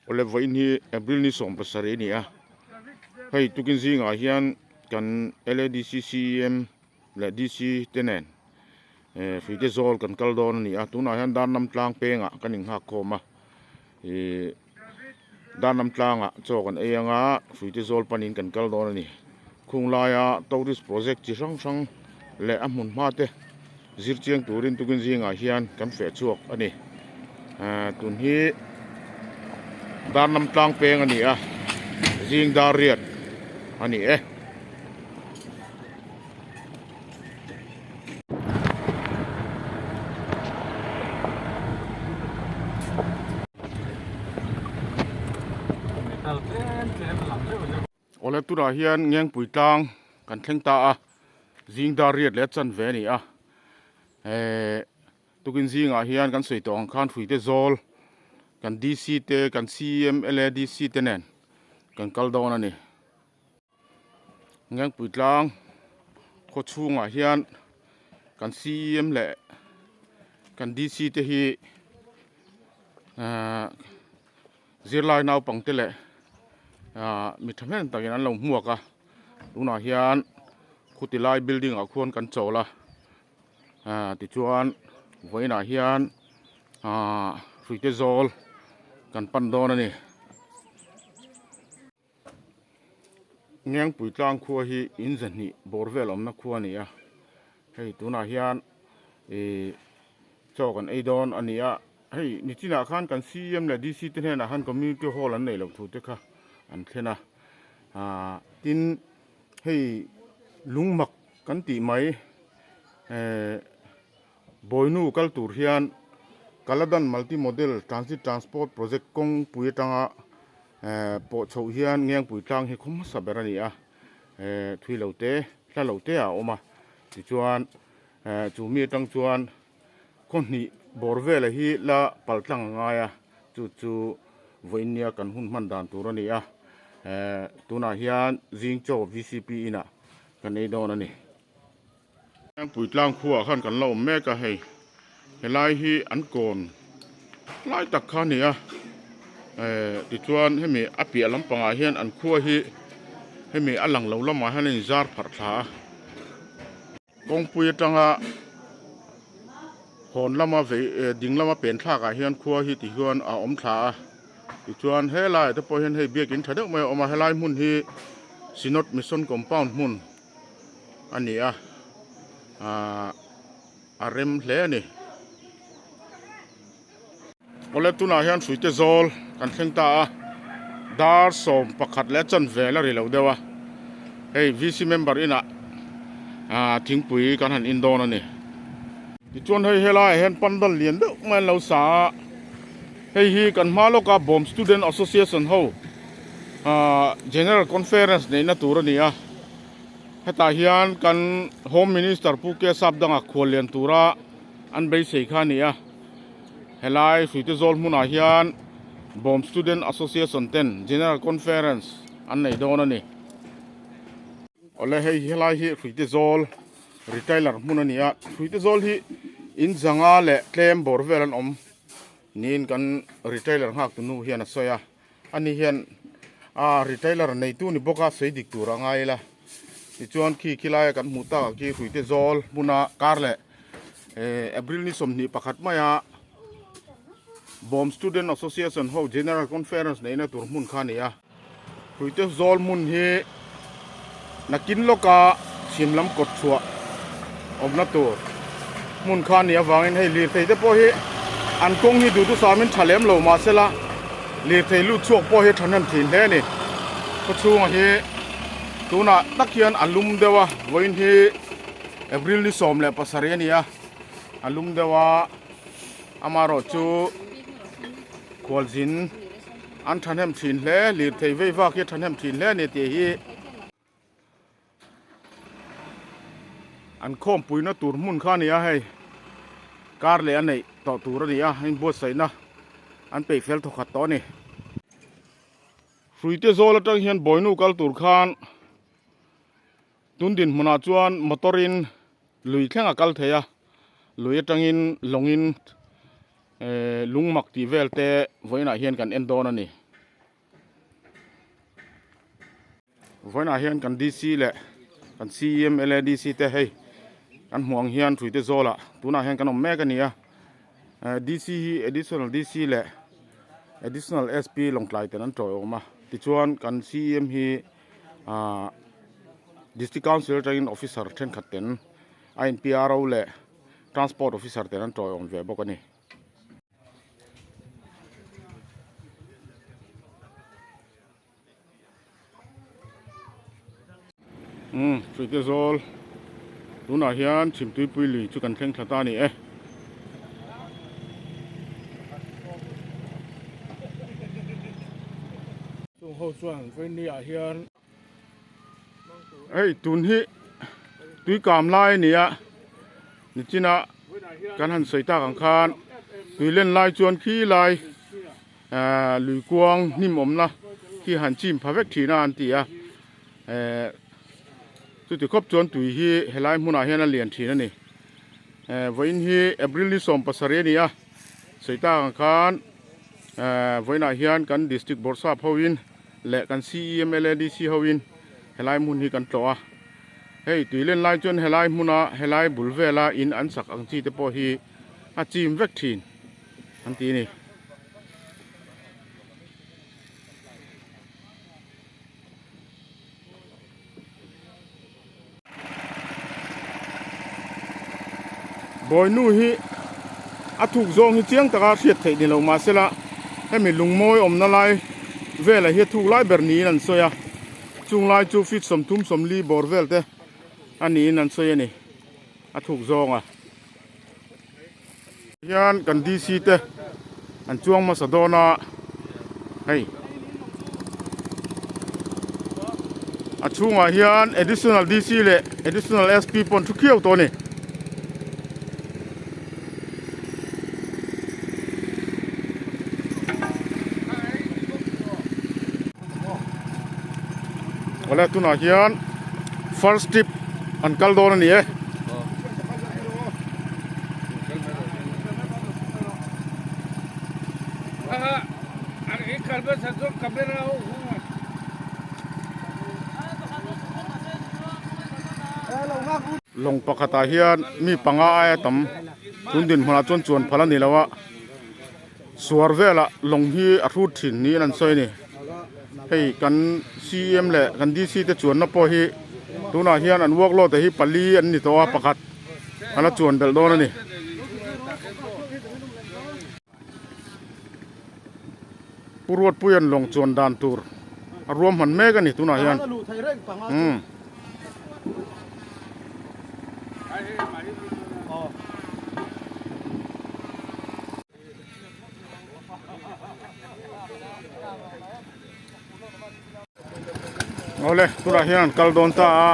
Awle vawiin hi April ni 17 a ni a, hei tukin zingah hian kan LADC CEM leh DC te nen eh hruite zawl kan kal dawn a ni a, tunah hian Darnam tlang pengah kan inghak khawm a, ih Darnam tlangah chaw kan ei anga hruite zawl panin kan kal dawn a ni. Khung laia tourist project chi hrang hrang leh a hmun hma te zir chiang turin tukin zingah hian kan feh chhuak a ni. Ehh tun hi Darnam tlang peng a ni a, zing dar riat a ni e. Awle tunah hian Ngengpui tlang kan thleng ta a, zing dar riat leh chanve a ni a, ehh tukin zingah hian kan sawi tawh ang khan hruite zawl kan DC te kan CEM LADC te nen kan kal dawn a ni. Ngengpui tlang khaw chhungah hian kan CEM leh kan DC te hi ehh Zirlai naupangte leh ah mi thahnem takin an lo hmuak a, tunah hian khuti lai building ah khuan kan chawl a, ah tichuan vawiinah hian ah hruite zawl kan pan dawn a ni. Ngengpui tlang khua hi in zahnih bawr vel awmna khua a ni a, hei tunah hian ih chaw kan ei dawn a ni a. Hei nichinah khan kan CEM leh DC te hnenah khan community hall an neih loh thu te kha an thlen a, ah tin hei lungmak kan tih mai eh Bawinu kal tur hian Kaladan Multi Model Transit Transport Project kawngpui atanga eh pawh chhoh hian Ngengpui tlang hi khaw hmasa ber a ni a, eh thui lo te hla lo te ah a awm a, tichuan eh chu mi atang chuan Khaw hnih bawr vela hi la pal tlang a ngai a, chu chu vawiinnia kan hun hman dan tur a ni a, eh tunah hian zing chaw vcp inah kan ei dawn a ni. Puitlang khuaah khan kan la awm mek a hei, helai hi an kawn lai tak kha a ni a, eh tichuan hemi a piah lampangah hian an khua hi hemi a lang lo lamah hian a inzar pharh thla a. Kawngpui atanga hawn lama vei eh ding lama pen thlakah hian khua hi ti hian a awm thla a, tichuan helaiah te pawh hian hei biakin tha deuh mai a awm a, helai hmun hi Synod Mission Compound hmun a ni a, ahh a rem hle a ni. Awle tunah hian hruite zawl kan thleng ta a, dar 11 leh chanvel a ri lo deuh a, hei VC member inah ah thingpui kan han in dawn a ni. Tichuan hei helaiah hian pandal lian deuh mai an lo sa a, hei hi kan hma lawka Bawm Student Association ho ah General Conference neihna tur a ni a, hetah hian kan Home Minister Pu K Sapdanga khuallian tura an beisei kha a ni a. Helai Hruite Zawl hmunah hian Bawm Student Association ten General Conference an nei dawn a ni. Awle hei helai hi Hruite Zawl Retailer hmun a ni a, Hruite Zawl hi in zanga leh tlem bawr vel an awm niin kan retailer nghak tu nu hian a sawi a. Ani hian a retailer neitu ni bawk a sawi dik tur a ngai ila. Tichuan khi khi laia kan hmuh takah khi Hruite Zawl hmuna kar leh eh April ni 21 maia Bawm Student Association ho General Conference neihna tur hmun kha a ni a. Hruite Zawl hmun hi nakin lawka chhim lam kawt chhuah awmna tur hmun kha a nih avangin hei lirthei te pawh hi an kawng hi duhtusamin tha lem lo mahsela lirthei lut chhuak pawh hi a thahnem thin hle a ni. Khawchhunga hi tunah tak hian a lum deuh a, vawiin hi April ni 17 a ni a, a lum deuh a, amaherawh chu khualzin an thahnem thin hle, lirthei vei vak hi a thahnem thin hle a ni tih hi. An khawmpuina tur hmun kha a ni a hei, kar leh a neih tawh tur a ni a, a inbuatsaihna an peih fel thawkhat tawh a ni. Hruite zawl atang hian Bawinu kal tur khan tun dinhmunah chuan motor in lui thleng a kal thei a, lui atangin lawngin eh lungmak tih vel te vawiinah hian kan en dawn a ni. Vawiinah hian kan DC leh kan CEM LADC te hei kan hmuh ang hian hrui te zawlah tunah hian kan awm mek a ni a DC hi additional DC leh additional SP Lawngtlai ten an tawiawm a tichuan kan CEM hi ahh district council atangin officer thenkhat ten a in PRO leh transport officer ten an tawiawm ve bawk a ni. Umm hruite zawl tunah hian chhimtuipui lui chu kan thleng thla ta a ni e. Chung ho chuan vawiin ah hian. Hei tun hi tui kam lai a ni a nichina kan han sawi tak ang khan tui len lai chuan khi lai ahh lui kuang hnim awmna khi han chim pha vek thin a an ti a ehh chuti khawp chuan tui hi helai hmunah hian a lian thin a ni ehh vawiin hi april ni 17 a ni a sawi tak ang khan ehh vawiinah hian kan district bawrhsap hoin. leh kan CEM LADC hoin helai hmun hi kan tlawh a, hei tui len lai chuan helai hmuna helai bul vela in an sak ang chi te pawh hi a chim vek thin an ti a ni. Bawinu hi a thuk zawng hi chiang taka hriat theih ni lo mahsela hemi lungmawi awmna lai velah hi a thuk lai ber niin an sawi a, chung lai chu feet 30 40 bawr vel te a niin an sawi a ni a thuk zawng a. Hian kan DC te an chuang hmasa dawn a hei a chhungah hian additional DC leh additional SP pawh an thu khiau tawh a ni. Awle tunah hian first trip an kal dawn a ni e. Lawng pakhatah hian mi panga aia tam tun dinhmunah chuan chuan phal a ni lo a. Suar velah lawng hi a hrut thin niin an sawi a ni. Hei kan CM leh kan DC te chuanna pawh hi tunah hian an workload te hi pali an ni tawh a pakhat an la chuan belh dawn a ni. Pu Ruatpuia'n lawng chuan dan tur a ruam hman mek a ni tunah hian. Umm. Awle tunah hian an kal dawn ta a.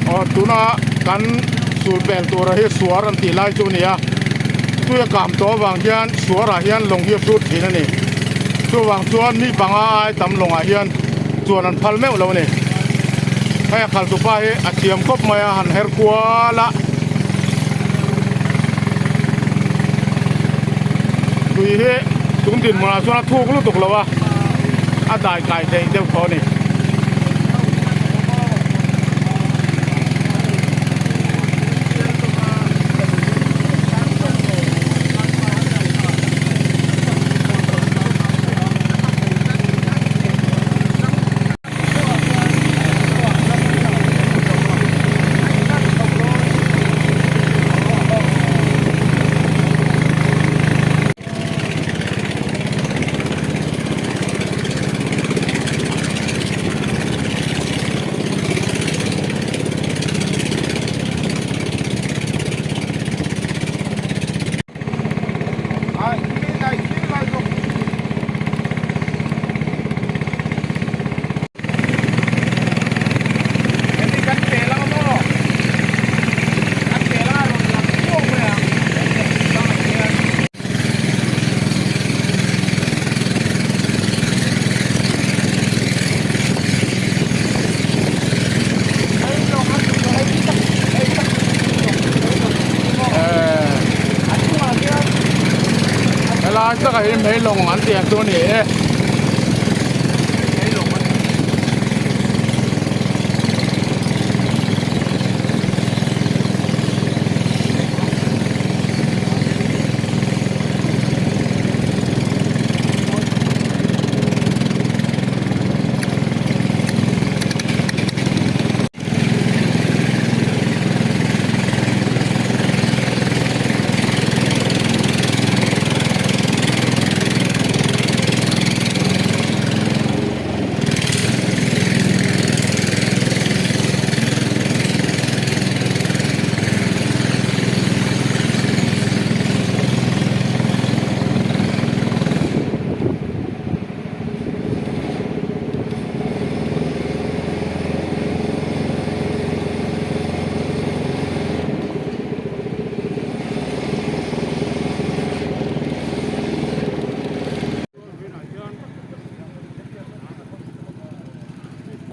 Aw tuna kan sul pel tura hi suar an tih lai chu a ni a tui a kam tawh avang hian suarah hian lawng hi a hrut thin a ni chuvang chuan mi panga ai tam lawngah hian chuan an phal meuh lo a ni hei a khal tupa hi a thiam khawp mai a han her kual a tui hi tun dinhmunah chuan a thuk lutuk lo a a dai kai theih deuh tawh a ni. Hei meilawng an tih ang chu a ni e.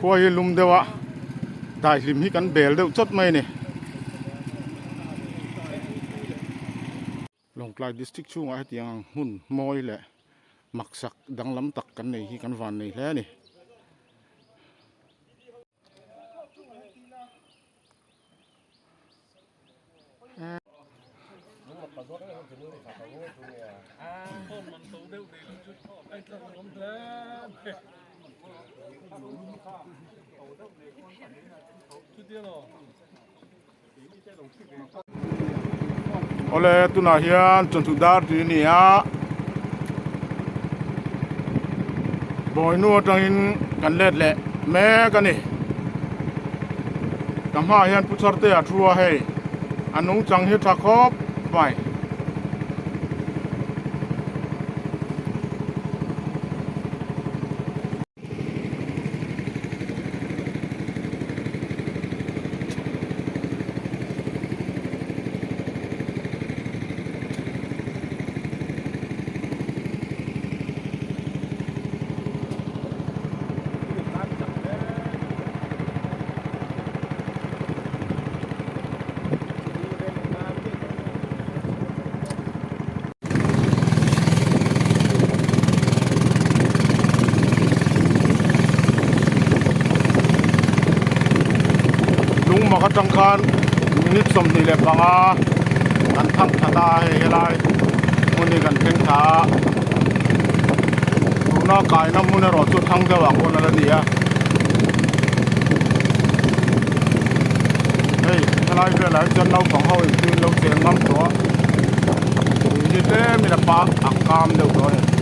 Khua hi lum deuh a daihlim hi kan bel deuh chawt mai a ni. Lawngtlai district chhungah hetiang ang hmun mawi leh maksak danglam tak kan nei hi kan van nei hle a ni. Awle tunah hian chawhnu dar tui a ni a Bawinu atangin kan let leh mek a ni ka hmaah hian pu Charte a thu a hei a nungchang hi tha khawp mai. Lungmak atang khan minute 25 kan thang thla ta a hei helai hmun hi kan thleng thla a tuna kaina hmun erawh chu thang deuh ang pawn a la ni a hei helai velah hi chuan naupang ho in tui an lo cheng ngam tawh a tui hi tlemin a pa a kam deuh tawh a ni.